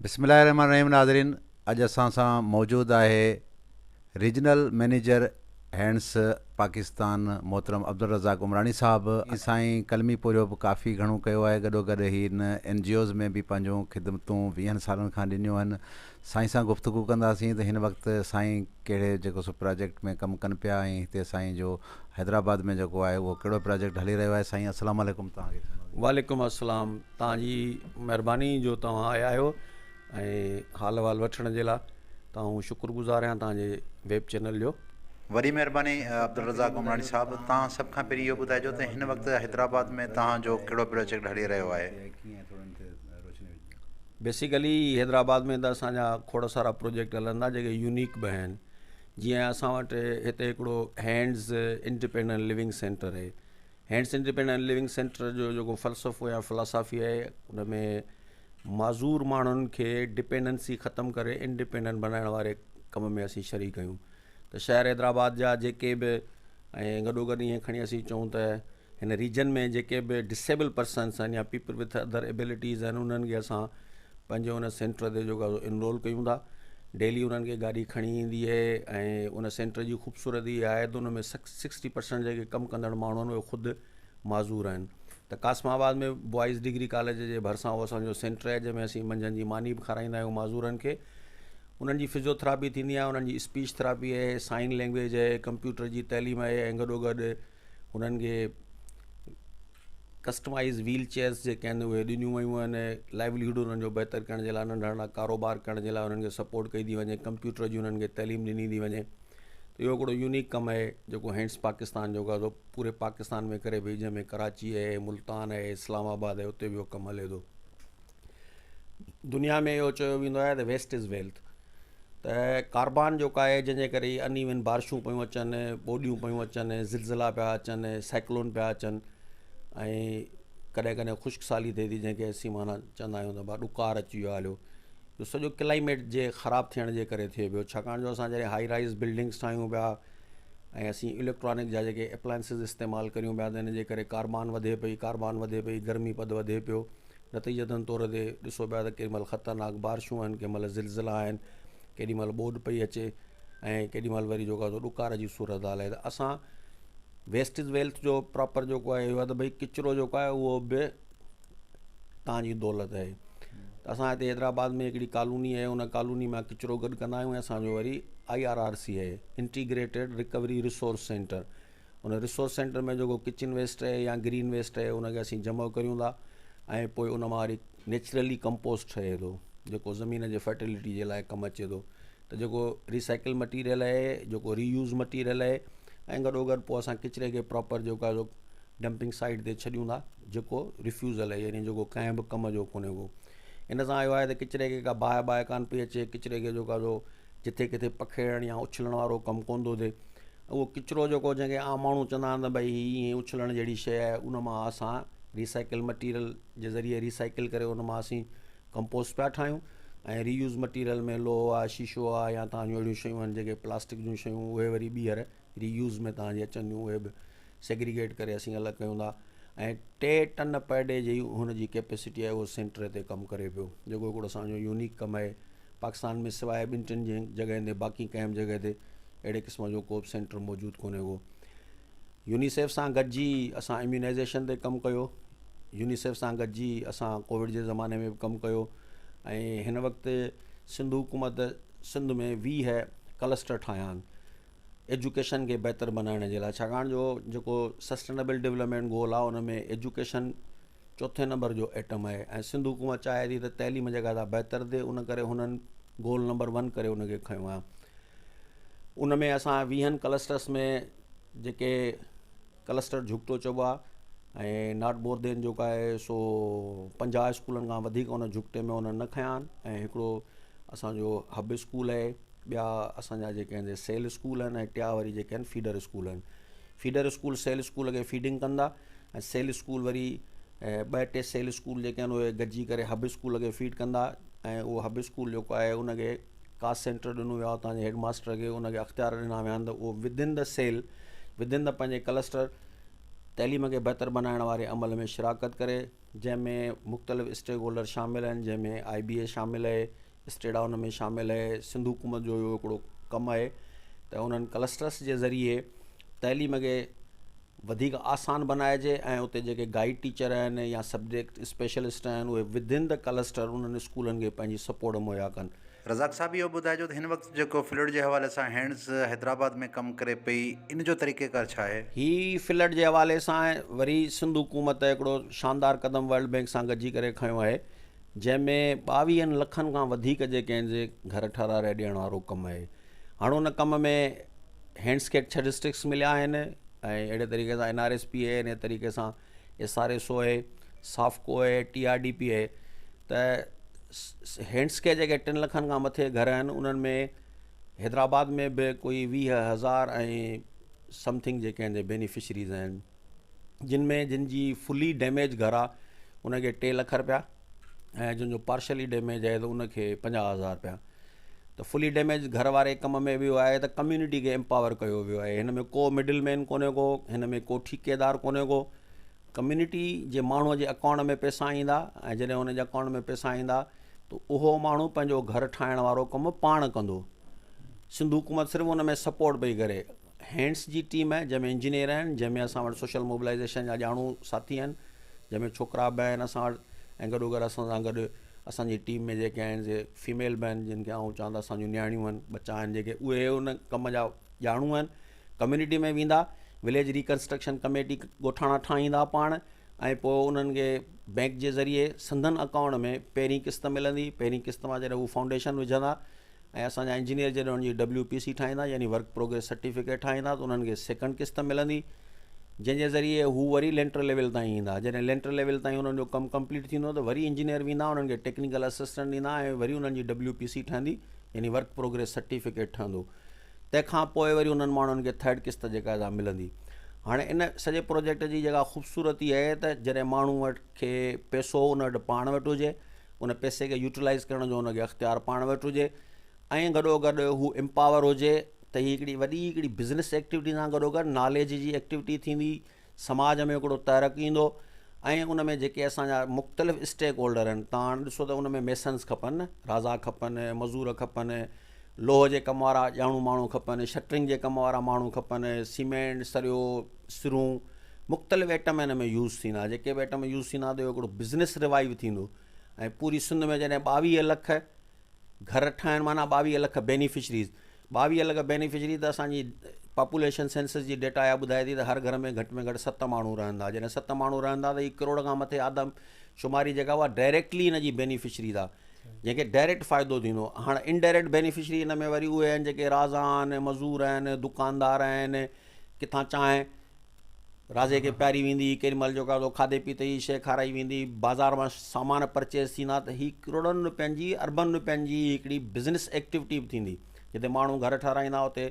بسم الله الرحمن الرحيم ناظرين اڄ اسان سان موجود آهي ريجنل مئنيجر هينڊس پاڪستان محترم عبدالرزاق عمراڻي صاحب. سائين قلمي پورهيو به ڪافي گهڻو ڪيو آهي گڏو گڏ هي هن اين جي اوز ۾ به پنهنجون خدمتون ويهن سالن کان ڏنيون آهن. سائين سان گفتگو ڪنداسين ته هن وقت سائين ڪهڙي جيڪو سو پراجيڪٽ ۾ ڪم ڪن پيا ۽ هتي سائين جو حيدرآباد ۾ جيڪو آهي اهو ڪهڙو پراجيڪٽ هلي رهيو آهي. سائين السلام عليڪم توهان کي. وعليڪم السلام توهان جي مهرباني جو توهان آيا آهيو ۽ حال احوال وٺڻ جي لاء ته آئون شڪر گذار آهيان توهان جي ويب چينل جو. وڏي مهرباني عبدالرزاق عمراڻي صاحب توهان سڀ کان پهرين اهو ٻڌائجو ته هن وقت حيدرآباد ۾ توهان جو ڪهڙو پراجيڪٽ هلي رهيو آهي. بيسيڪلي حيدرآباد ۾ ته اسان جا کوڙ سارا پروجيڪٽ هلن ٿا جيڪي يونيڪ به آهن جيئن اسان وٽ هتي هڪڙو هينڊز انڊيپينڊنٽ لونگ سينٽر آهي هينڊز انڊيپينڊنٽ لونگ سينٽر جو جيڪو فلسفو يا فلاسافي آهي ان ۾ معذور ماڻهن کي ڊپينڊنسي ختم ڪري انڊيپينڊنٽ بنائڻ واري ڪم ۾ اسين شريڪ آهيون ته شهر حيدرآباد جا جيڪي به ۽ گڏو گڏ ائين کڻي اسين چئون ته هن ريجن ۾ جيڪي به ڊسيبل پرسنس آهن يا پيپل وٿ ادر ايبلٽيز آهن انهن کي اسان پنهنجي ان سينٽر تي جيڪو آهي انرول ڪيون ٿا ڊيلي انهن کي گاڏي کڻي ايندي آهي ۽ ان سينٽر جي خوبصورتي اها آهي ته ان ۾ سڪسٽي پرسنٽ جيڪي ڪم ڪندڙ ماڻهو آهن اهي خود معذور آهن ته قاسم آباد ۾ بوائز ڊگري ڪاليج جي ڀرسان اهو اسان جو سينٽر آهي جنهن ۾ اسين منجهند جي ماني به کارائيندا آهيون معذورن کي انهن جي فزيوٿراپي ٿيندي آهي انهن جي اسپيچ ٿراپي آهي سائن لينگويج آهي ڪمپيوٽر جي تعليم آهي ۽ گڏو گڏ انهن کي ڪسٽمائز ويل چيئرس جيڪي آهن اهي ڏنيون ويون آهن لائيوليهوڊ انهن جو بهتر ڪرڻ جي لاء ننڍا ننڍا ڪاروبار ڪرڻ جي لاء انهن کي سپورٽ ڪئي ٿي وڃي ڪمپيوٽر جي انهن کي تعليم ڏني ٿي وڃي ته اهو هڪڙو يونيڪ ڪم آهي جيڪو هينڊس پاڪستان جيڪو آهي سو پوري پاڪستان ۾ ڪري پئي جنهن ۾ ڪراچي آهي ملتان آهي اسلام آباد آهي اتي به اهو ڪم هلي ٿو دنيا ۾ اهو چيو ويندو آهي ته ويسٽ از ويلٿ ته ڪاربان جيڪو آهي جنهن جي ڪري ان ايون بارشون پيون اچن ٻوڏيون پيون اچن زلزلا پيا اچن سائيڪلون پيا اچن ۽ ڪڏهن ڪڏهن خشڪ سالي ٿئي ٿي جنهن کي اسين معنيٰ چوندا آهيون ته ڀاء ڏڪار اچي ويو آهي هليو اهو سڄو ڪلائميٽ جي خراب ٿيڻ جي ڪري ٿئي پيو ڇاڪاڻ جو اسان جڏهن هائي رائز بلڊنگس ٺاهيون پيا ۽ اسين اليڪٽرانڪ جا جيڪي اپلائنسز استعمال ڪريون پيا ته ان جي ڪري ڪاربان وڌي پئي ڪاربان وڌي پئي گرمي پد وڌي پيو نتيجتن طور تي ڏسو پيا ته ڪيڏي مهل خطرناڪ بارشون آهن ڪنهن مهل زلزلا آهن ڪيڏي مهل ٻوڏ پئي اچي ۽ ڪيڏي مهل وري جيڪو آهي سو ڏڪار جي صورت حال آهي ته اسان ويسٽ از ويلٿ جو پراپر جيڪو آهي اهو آهي ته ڀئي ڪچرو جيڪو آهي اهو به تان جي دولت آهي ته اسان هتي حيدرآباد ۾ هڪڙي ڪالوني آهي ان ڪالوني مان ڪچرو گڏ ڪندا آهيون ۽ اسانجو وري I R R C آهي انٽيگريٽيڊ رڪوري ريسورس سينٽر ان ريسورس سينٽر ۾ جيڪو ڪچن ويسٽ آهي يا گرين ويسٽ آهي ان کي اسين جمع ڪريون ٿا ۽ پوء ان مان وري نيچرلي ڪمپوسٽ ٺهي ٿو جيڪو زمين جي فرٽيلٽي جي لاء ڪم اچي ٿو ته جيڪو ريسائيڪل مٽيريل آهي جيڪو ري يوز مٽيريل آهي ۽ گڏو گڏ پوء اسان ڪچري کي پراپر جيڪو آهي سو ڊمپنگ سائيٽ تي ڇڏيون ٿا جيڪو ريفيوزل آهي يعني جيڪو ڪنهن به ڪم جو ڪونهي ڪو ان سان اهو آهي ته ڪچري کي ڪا باهه باهه ڪانه پئي اچي ڪچري کي جيڪو آهي سو جٿي ڪٿي پکيڙڻ يا اڇلڻ وارو ڪم ڪونه ٿو ٿئي اهو ڪچرو جيڪو جنهن کي عام ماڻهو چوندا آهن ته ڀئي هي ائين اڇلڻ جهڙي شيء آهي ان مان اسان ريسائيڪل مٽيريل جي ذريعي ريسائيڪل ڪري ان مان اسين ڪمپوسٽ پيا ٺاهيون ۽ ري يوز مٽيريل ۾ لوهه آهي شيشو آهي يا توهان جون اهڙيون شيون آهن جيڪي پلاسٽڪ جون شيون اهي وري ٻيهر ري يوز ۾ توهان جي اچن ٿيون اهي به سيگريگيٽ ڪري اسين الڳ ڪيون ٿا ۽ ٽي ٽن پر ڊي جي هن جي ڪيپيسٽي آهي اهو سينٽر تي ڪم ڪري پيو جيڪو هڪڙو اسانجو يونيڪ ڪم آهي پاڪستان ۾ سواء ٻن ٽن جڳهين تي باقي ڪنهن به جڳهه تي اهڙي قسم جو ڪو به سينٽر موجود ڪونهي ڪو يونيسيف سان گڏجي اسان اميونائزيشن تي ڪم ڪيو يونيسيف سان گڏجي اسان ڪووڊ جي زماني ۾ به ڪم ڪيو ۽ هن وقت سنڌ حڪومت سنڌ ۾ 20 ڪلسٽر ٺاهيا آهن ايجوڪيشن کي بهتر بنائڻ جي لاء ڇاڪاڻ جو جيڪو سسٽينيبل ڊولپمينٽ گول آهي ان ۾ ايجوڪيشن چوٿين نمبر جو ائٽم آهي ۽ سنڌ حڪومت چاهي ٿي ته تعليم جيڪا سا بهتر ٿئي ان ڪري هنن گول نمبر ون ڪري ان کي کنيو آهي ان ۾ اسان ويهن ڪلسٽرس ۾ جيڪي ڪلسٽر جهڳٽو چئبو آهي ۽ not more دين جيڪو آهي سو 50 اسڪولن کان وڌيڪ ان جهڳٽي ۾ انهن نه کنيا آهن ۽ هڪڙو اسانجو هب اسڪول آهي ٻيا اسان جا جيڪي آهن سيل اسڪول آهن ۽ ٽيا وري جيڪي آهن فيڊر اسڪول آهن. فيڊر اسڪول سيل اسڪول کي فيڊنگ ڪندا ۽ سيل اسڪول وري ٻه ٽي سيل اسڪول جيڪي آهن اهي گڏجي ڪري هب اسڪول کي فيڊ ڪندا ۽ اهو هب اسڪول جيڪو آهي ان کي ڪاسٽ سينٽر ڏنو ويو آهي اتان جي هيڊ ماستر کي ان کي اختيار ڏنا ويا آهن ته اهو ودن the cell ودن دا پنهنجي ڪلسٽر. تعليم کي بهتر بنائڻ واري عمل ۾ شراڪت ڪري، جنهن ۾ مختلف اسٽيڪ هولڊر شامل آهن، جنهن ۾ آء بي اي شامل آهي، اسٽيڊا ان ۾ شامل آهي، سنڌ حڪومت جو اهو هڪڙو ڪم آهي ته انهن ڪلسٽرس جي ذريعي تعليم کي وڌيڪ آسان بنائجي ۽ اتي جيڪي گائيڊ ٽيچر آهن يا سبجيڪٽ اسپيشلسٽ آهن اهي ودن the cluster انهن اسڪولن کي پنهنجي سپورٽ مهيا ڪن. رزاق صاحب اهو ٻڌائجو ته هن وقت جيڪو فلڊ جي حوالي سان هينڊز حيدرآباد ۾ ڪم ڪري پئي ان جو طريقيڪار ڇا آهي؟ هي فلڊ جي حوالي سان وري سنڌ حڪومت هڪڙو شاندار قدم ورلڊ بينڪ سان گڏجي ڪري کنيو آهي جنهن ۾ ٻاويهن لکن کان وڌيڪ جيڪي آهن سي گهر ٺهرائي ڏيڻ وارو ڪم آهي هاڻ ان ڪم ۾ هينڊز کي ڇهه ڊسٽرڪٽس مليا آهن ۽ اهڙي طريقي سان اين آر ايس پي آهي ان طريقي سان ايس آر ايس او آهي سافڪو آهي ٽي آر ڊي پي آهي ته هينڊس کي جيڪي ٽن لکن کان مٿي گهر آهن انهن ۾ حيدرآباد ۾ به ڪوئي 20,000 ۽ سمٿنگ جيڪي آهن بينيفشريز آهن جن ۾ جن جي فلي ڊيميج گهر آهي ان کي 3 لک رپيا ۽ جن جو پارشلي ڊيميج آهي ته ان کي 50,000 رپيا. ته فلي ڊيميج گهر واري ڪم ۾ به اهو آهي ته ڪميونٽي کي امپاور ڪيو ويو آهي. هن ۾ ڪو مڊل مين ڪونهي ڪو، هن ۾ ڪو ٺيڪيدار ڪونهي ڪو. ڪميونٽي جي ماڻهوء جي اڪائونٽ ۾ پئسا ايندا ۽ جڏهن ان جي اڪائونٽ ۾ پئسا ايندا ته اهو ماڻهو پنهنجو گهر ٺاهڻ وارو ڪم پاڻ ڪندو. سنڌ حڪومت صرف ان ۾ سپورٽ پئي ڪري. هينڊس جي ٽيم جنهن ۾ انجنيئر آهن، جنهن ۾ اسان وٽ سوشل موبلائيزيشن جا ڄاڻو ساٿي آهن، جنهن ۾ ڇوڪرا به آهن اسان وٽ ۽ گڏو گڏ اسان سان گڏ اسان جي ٽيم ۾ جيڪي آهن سي فيميل به آهن جن کي آئون چوان ته اسان جون نياڻيون آهن، ٻچا آهن جيڪي اهي ان ڪم جا ڄاڻو آهن. ڪميونٽي ۾ ويندا، وليج ريڪنسٽرڪشن ڪميٽي ڳوٺاڻا ٺاهيندا پاڻ ۽ پوء انهن کي بئنڪ جي ذريعي سندن اڪائونٽ ۾ پهرين قسط ملندي، پهرين قسط مان جڏهن هو فائونڊيشن وجهندا ۽ اسان جا انجنيئر جڏهن ان جي ڊبليو پي سي ٺاهيندا يعني ورڪ پروگريس سرٽيفڪيٽ ٺاهيندا ته انهن کي سيڪنڊ قسط ملندي جنهن جي ذريعي هو وري لينٽر ليول تائين ايندا، جڏهن لينٽر ليول تائين انهن جو ڪم ڪمپليٽ ٿيندو ته وري انجنيئر ويندا انهن کي ٽيڪنيڪل اسسٽنٽ ڏيندا ۽ وري انهن جي ڊبليو پي سي ٺهندي يعني ورڪ پروگريس سرٽيفڪيٽ ٺهندو. تنهن کان پوء وري انهن ماڻهن کي ٿرڊ قسط جيڪا سا ملندي. هاڻي ان سڄي پروجيڪٽ جي جيڪا خوبصورتي آهي ته جڏهن ماڻهو وٽ کي پئسو ان وٽ پاڻ وٽ هجي، ان پئسي کي يوٽيلائز ڪرڻ جو ان کي اختيار پاڻ وٽ هجي ۽ گڏو گڏ هو امپاور هجي ته هي هڪڙي وڏي هڪڙي بزنس ايڪٽيوٽي سان گڏو گڏ ناليج جي ايڪٽيوٽي ٿيندي، سماج ۾ هڪڙو تحرڪ ايندو ۽ ان ۾ جيڪي اسان جا مختلف اسٽيڪ هولڊر آهن تان هاڻ ڏسو ته ان ۾ ميسنز کپن، رازا کپن، مزور کپن، لوهه جي ڪم وارا ڄاڻو ماڻهو کپن، شٽرنگ جي ڪم وارا ماڻهو کپن، سيمينٽ، سريو، سرون مختلف ائٽم ان ۾ يوز ٿيندا، جيڪي به ائٽم يوز ٿيندا ته اهو هڪڙو بزنس ريوائيو ٿيندو ۽ پوري سنڌ ۾ جڏهن 22 لک گهر ٺاهڻ معنيٰ 22 لک بينيفشريز، 22 لک بينيفشري ته اسان جي پاپوليشن سينسس جي ڊيٽا اها ٻڌائي ٿي ته هر گهر ۾ گهٽ ۾ گهٽ 7 ماڻهو رهندا، جڏهن 7 ماڻهو رهندا ته هي ڪروڙ کان مٿي آدم شماري جيڪا اها ڊائريڪٽلي هن جي بينيفشريز آهي جنهن کي ڊائريڪٽ فائدو ٿيندو. هاڻ انڊائريڪٽ بينيفشري هن ۾ وري اهي آهن جيڪي رازا آهن، مزور آهن، دڪاندار آهن، ڪٿان چانهه رازي کي پياري ويندي، ڪيڏي مهل جيڪو آهي سو کاڌي پيتي جي شيء کارائي ويندي، بازار مان سامان پرچيز ٿيندا ته هي ڪروڙن روپين جي اربن روپين جي هڪڙي بزنس ايڪٽيوٽي به ٿيندي. جتي ماڻهو گهر ٺهرائيندا اتي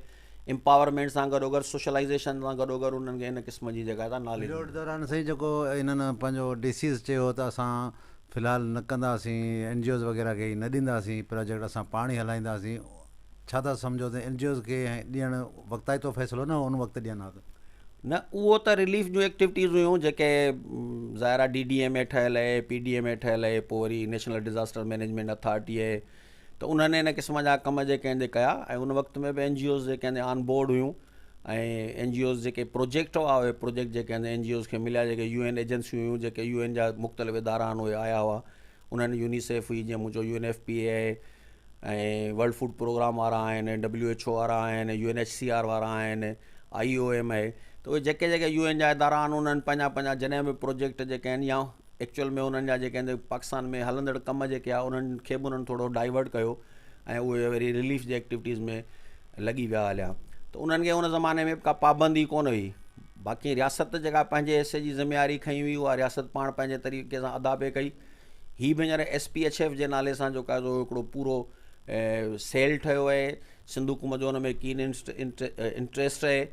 امپاورمينٽ سان گڏوگڏ سوشلائيزيشن سان گڏوگڏ انهن کي ان قسم جي جيڪا آهي ناليج پيريڊ دوران سائين جيڪو انهن پنهنجو ڊي سيز چيو ته اسان في الحال نه ڪنداسين اين جي اوز وغيره کي نه ڏينداسين پراجيڪٽ اسان پاڻ ئي هلائينداسين ڇا ٿا سمجهو ته اين جي اوز کي ڏيڻ وقتائتو فيصلو نه هو ان وقت ڏين ها ته. نه اهو ته رليف جون ايڪٽيوٽيز هيون جيڪي ظاهر آهي ڊي ڊي ايم اي ٺهيل آهي پي ڊي ايم اي ٺهيل آهي پوء وري نيشنل ڊزاسٽر مئنيجمينٽ اٿارٽي آهي ته انهن ان قسم جا ڪم جيڪي آهن ڪيا ۽ ان وقت ۾ به اين جي اوز جيڪي آهن آن بورڊ هيون ۽ اين جي اوز جيڪي پروجيڪٽ هئا اهي پروجيڪٽ جيڪي آهن اين جي اوز کي مليا جيڪي يو اين ايجنسيون هيون جيڪي يو اين جا مختلف ادارا آهن اهي آيا هئا انهن يونيسيف هئي جيئن مون چيو يو اين ايف پي اي آهي ۽ ورلڊ فوڊ پروگرام وارا آهن ڊبليو ايڇ او وارا آهن U N H C R وارا آهن آئي او ايم آهي ته اهي جيڪي جيڪي يو اين جا ادارا آهن انهن پنهنجا پنهنجا جڏهن به پروجيڪٽ جيڪي آهن يا ايڪچوئل ۾ انهن جا جيڪي آهن پاڪستان ۾ هلندڙ ڪم جيڪي آهي انهن کي به انهن ٿورو ڊائيورٽ ڪيو ۽ اهي وري رليف جي ايڪٽيوٽيز ۾ لڳي ويا هليا ته انهن کي ان زماني ۾ ڪا پابندي ڪونه هئي باقي رياست جيڪا پنهنجي حصي جي ذميواري کنئي هئي اها رياست پاڻ پنهنجي طريقي سان ادا پئي ڪئي. هي به هينئر ايس پي ايڇ ايف جي نالي سان جيڪو آهي سو هڪڙو پورو سيل ٺهيو آهي سنڌ حڪومت جو ان ۾ ڪين انٽريسٽ آهي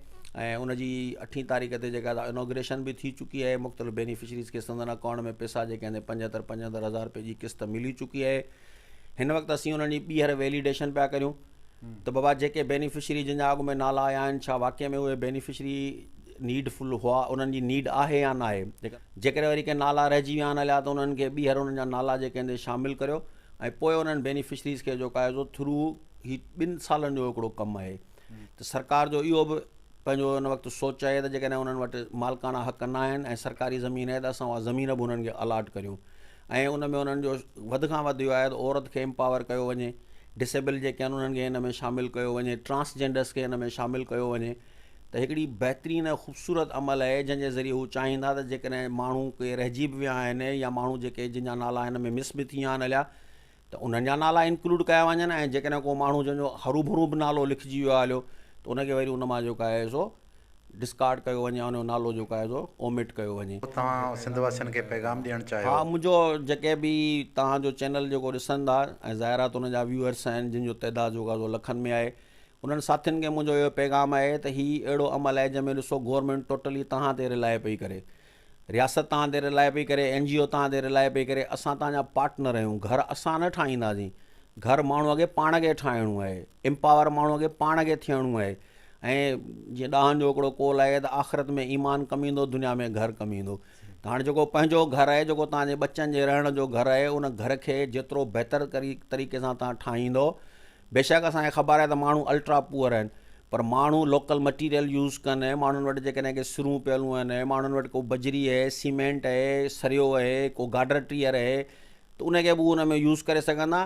۽ ان جي اٺين تاريخ تي جيڪا انوگريشن به ٿي چڪي آهي مختلف بينيفشريز کي سندن اڪائونٽ ۾ پئسا جيڪي آهن 75 75 هزار روپئي جي قسط ملي چڪي آهي. هن وقت اسين انهن جي ٻيهر ويليڊيشن پيا ڪريون ته بابا جيڪي بينيفشري جن جا اڳ ۾ نالا آيا آهن ڇا واقعي ۾ اهي بينيفشري نيڊ فل هئا انهن جي نيڊ آهي يا ناهي. جيڪڏهن وري ڪي نالا رهجي ويا آهن هليا ته انهن کي ٻيهر انهن جا نالا جيڪي آهن شامل ڪريو ۽ پوء انهن بينيفشريز کي جيڪو آهي سو ٿرو هي ٻن سالن جو هڪڙو ڪم آهي ته سرڪار جو اهو به پنهنجو ان وقت سوچ آهي ته جيڪڏهن انهن وٽ مالڪاڻا حق نه آهن ۽ سرڪاري زمين آهي ته اسان اها زمين به انهن کي الاٽ ڪريون ۽ ان ۾ انهن جو وڌ کان وڌ اهو آهي ته عورت کي امپاور ڪيو وڃي ڊسيبل جيڪي آهن انهن کي ان ۾ شامل ڪيو وڃي ٽرانس جينڊرس کي ان ۾ شامل ڪيو وڃي ته هڪڙي بهترين ۽ خوبصورت عمل آهي جنهن جي ذريعي هو چاهيندا ته جيڪڏهن ماڻهو ڪي رهجي به ويا آهن يا ماڻهو جيڪي جن جا نالا هن ۾ مس به ٿي ويا آهن هليا ته انهن جا نالا انڪلوڊ ڪيا وڃن ۽ جيڪڏهن ڪو ماڻهو جنهن جو هروڀرو به نالو لکجي ويو آهي هليو ته ان کي وري ان مان جيڪو آهي سو ڊسڪارڊ ڪيو وڃي يا ان جو نالو جيڪو آهي سو اومٽ ڪيو وڃي. توهان سنڌ واسين کي پيغام ڏيڻ چاهيو؟ ها منهنجو جيڪي به توهان جو چينل جيڪو ڏسن ٿا ۽ ظاهر آهي ته ان جا ويوئرس آهن جن جو تعداد جيڪو آهي سو لکن ۾ آهي انهن ساٿين کي منهنجو اهو پيغام آهي ته هي اهڙو عمل آهي جنهن ۾ ڏسو گورنمينٽ ٽوٽلي توهان تي رلائي پئي ڪري رياست توهان تي رلائي پئي ڪري، اين جي او توهان تي رلائي پئي ڪري، اسان توهان جا پارٽنر آهيون، گهر اسان نه ٺاهينداسين، گهر ماڻهوء کي پاڻ کي ٺاهڻو آهي، امپاور ماڻهوء کي پاڻ کي ٿيڻو آهي ۽ جيئن ڏاهن جو هڪڙو قول آهي ته آخرت ۾ ايمان ڪم ايندو دنيا ۾ گهر ڪم ايندو ته هاڻي جيڪو پنهنجو گهر آهي جيڪو توهان جي ٻچن جي رهڻ جو گهر آهي ان گهر کي جيترو بهتر طريقي سان توهان ٺاهيندو بيشڪ اسان کي خبر آهي ته ماڻهو الٽرا پوئر آهن پر ماڻهو لوڪل مٽيريل يوز ڪن ماڻهن وٽ جيڪڏهن ڪي سرون پيلون آهن ماڻهن وٽ ڪو بجري آهي سيمينٽ آهي سريو آهي ڪو گاڊر ٽيئر آهي ته ان کي به ان ۾ يوز ڪري سگهندا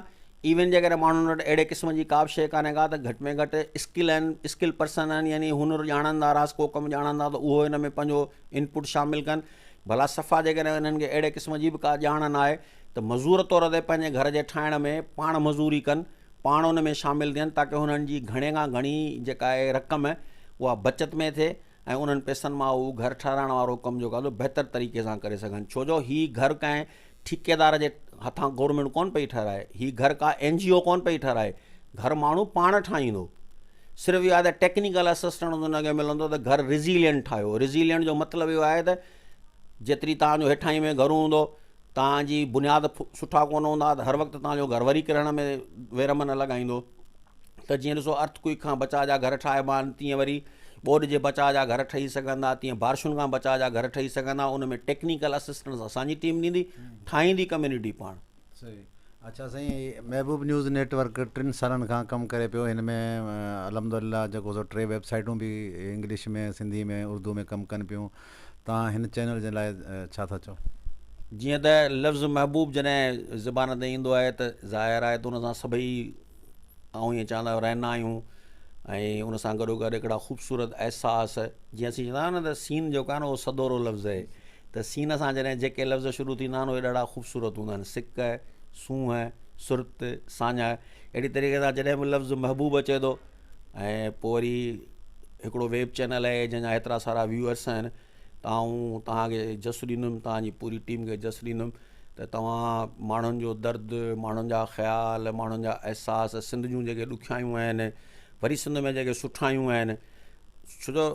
ايون جيڪڏهن ماڻهن وٽ اهڙي قسم جي ڪا به شيء ڪانهي ڪا ته گهٽ ۾ گهٽ اسڪل آهن اسڪل پرسن آهن يعني هنر ڄاڻن ٿا راس ڪو ڪم ڄاڻن ٿا ته اهو ان ۾ پنهنجو انپٽ شامل ڪن ڀلا صفا جيڪڏهن انهن کي اهڙي قسم جي به ڪا ڄاڻ نه آهي ته مزور طور تي پنهنجي گهر جي ٺاهڻ ۾ پاڻ مزوري ڪن، پاڻ ان ۾ شامل ٿين تاڪه هنن جي گهڻي کان گهڻي جيڪا آهي رقم اها بچت ۾ ٿئي ۽ انهن پئسن مان هو گهر ٺهرائڻ وارو ڪم جيڪو آهي سو بهتر طريقي سان ڪري سگهن ڇو جو هي گهر ڪنهن ٺيڪيدار جي هٿان گورنمينٽ ڪونه پئي ٺهرائي هي گهر ڪا اين جي او ڪونه پئي ٺهرائي گهر ماڻهو پاڻ ٺاهيندو صرف اهو آهي ته ٽيڪنيڪل اسسٽنٽ ان کي ملندو ته گهر ريزيلينٽ ٺاهيو ريزيلينٽ جو مطلب اهو آهي ته جيتري توهان جو هيٺائين ۾ گهر هوندو توهان جي بنياد سٺا ڪونه هوندا ته هر وقت توهان جو گهر وري ڪرڻ ۾ ويرم نه لڳائيندو ته جيئن ڏسو ارٿ ڪوئڪ کان بچاء جا گهر ٺاهبا آهن تيئن وري ٻوڏ جي بچاء جا گهر ٺهي سگهندا تيئن بارشن کان بچاء جا گهر ٺهي سگهندا ان ۾ ٽيڪنيڪل اسسٽنس اسان جي ٽيم ڏيندي ٺاهيندي ڪميونٽي پاڻ. صحيح اڇا سائين محبوب نيوز نيٽ ورڪ ٽن سالن کان ڪم ڪري پيو هن ۾ الحمدلله جيڪو سو ٽي ويب سائيٽون به انگلش ۾ سنڌي ۾ اردو ۾ ڪم ڪن پيون توهان هن چينل جي لاء ڇا ٿا چئو؟ جيئن ته لفظ محبوب جڏهن زبان تي ايندو آهي ته ظاهر آهي ته ان سان سڀئي آئون ائين چوان ته رهندا آهيون ۽ ان سان گڏو گڏ هڪڙا خوبصورت احساس جيئن اسين چوندا آهيون نه ته سين جيڪو آهي نه اهو سدورو لفظ آهي ته سين سان جڏهن جيڪي لفظ شروع ٿيندا آهن اهي ڏاڍا خوبصورت هوندا آهن سڪ، سونهن، سرت، ساڃاهه اهڙي طريقي سان جڏهن به لفظ محبوب اچي ٿو ۽ پوء وري هڪڙو ويب چينل آهي جنهن جا هيترا سارا ويوئرس آهن ته آئون توهان کي جس ڏيندم توهان جي پوري ٽيم کي جس ڏيندم ته توهان ماڻهن جو درد ماڻهن جا خيال ماڻهن جا احساس سنڌ جون جيڪي ڏکيائيون آهن وري سنڌ ۾ جيڪي سٺايون آهن ڇو جو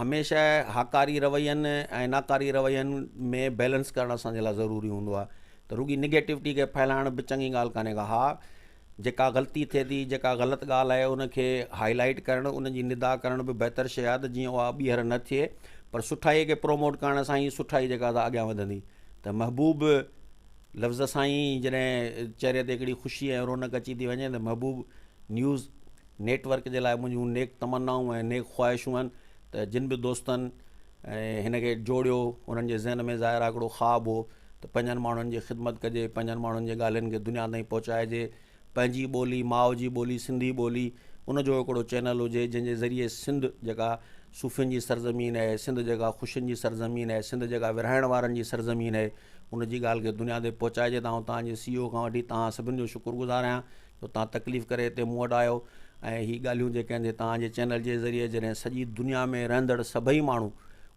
هميشه هاڪاري روين ۽ ناڪاري روين ۾ بيلنس ڪرڻ اسانجي لاء ضروري هوندو آهي ته رڳي نگيٽوٽي کي ڦهلائڻ به چڱي ڳالهه ڪانهي ڪا ها جيڪا غلطي ٿئي ٿي، جيڪا غلط ڳالهه آهي ان کي هائي لائيٽ ڪرڻ، ان جي ندا ڪرڻ به بهتر شيء آهي ته جيئن اها ٻيهر نه ٿئي پر سٺائي کي پروموٽ ڪرڻ سان ئي سٺائي جيڪا سا اڳيان وڌندي ته محبوب لفظ سان ئي جڏهن چهري تي هڪڙي خوشي ۽ رونق اچي ٿي وڃي ته محبوب نيوز نيٽ ورڪ جي لاء منهنجون نيڪ تمنائون ۽ نيڪ خواهشون آهن ته جن به دوستن ۽ هن کي جوڙيو انهن جي ذهن ۾ ظاهر آهي هڪڙو خواب هو ته پنهنجن ماڻهن جي خدمت ڪجي پنهنجن ماڻهن جي ڳالهين کي دنيا تائين پهچائجي پنهنجي ٻولي ماء جي ٻولي سنڌي ٻولي ان جو هڪڙو چينل هجي جنهن جي ذريعي سنڌ جيڪا صوفين جي سرزمين آهي سنڌ جيڪا خوشين جي سرزمين آهي سنڌ جيڪا ورهائڻ وارن جي سرزمين آهي ان جي ڳالهه کي دنيا تائين پهچائجي ته آئون توهان جي سي او کان وٺي توهان سڀن جو شڪر گذار آهيان جو توهان تڪليف ڪري هتي مون وٽ آيو ۽ هي ڳالهيون جيڪي آهن سي توهان جي چينل جي ذريعي جڏهن سڄي دنيا ۾ رهندڙ سڀئي ماڻهو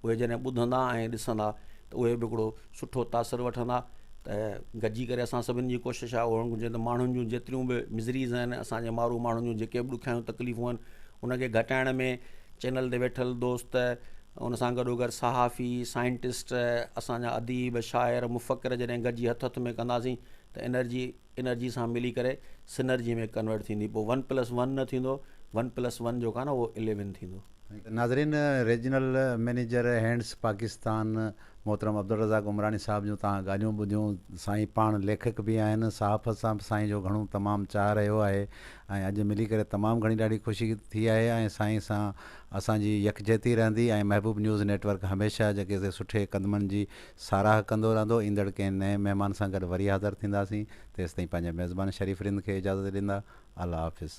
اهي جڏهن ٻڌندا ۽ ڏسندا ته اهي به هڪڙو سٺو تاثر وٺندا ته گڏجي ڪري اسان سڀني جي ڪوشش آهي هئڻ گهرجي ته ماڻهن جون جيتريون به مزريز آهن اسان جي مارو ماڻهن جون جيڪي به ڏکيائيون تڪليفون آهن ان کي گهٽائڻ ۾ چينل تي ويٺل دوست ان سان گڏو گڏ صحافي سائنٽسٽ اسان جا اديب شاعر مفڪر جڏهن گڏجي هٿ هٿ ۾ ڪنداسين ته انرجي انرجي سان ملي ڪري سنرجي ۾ ڪنورٽ ٿيندي پوء ون پلس ون نه ٿيندو ون پلس ون جيڪو آهي نه اهو اليون ٿيندو. ناظرين ريجنل مئنيجر هينڊس پاڪستان محترم عبدالرزاق عمراڻي صاحب جون توهان ڳالهيون ٻڌيون سائين پاڻ ليکڪ به آهن صحافت سان به سائين جو گهڻو تمام چاهه رهيو آهي ۽ اڄ ملي ڪري تمام گهڻي ڏاڍي خوشي ٿي آهي ۽ سائين سان اسان جي يڪجهتي رهندي ۽ محبوب نيوز نيٽ ورڪ هميشه جيڪي سي سٺي قدمن جي ساراهه ڪندو رهندو ايندڙ ڪنهن نئين مهمان سان گڏ وري حاضر ٿينداسين تيستائين پنهنجي ميزبان شريف رند کي اجازت ڏيندا الله حافظ.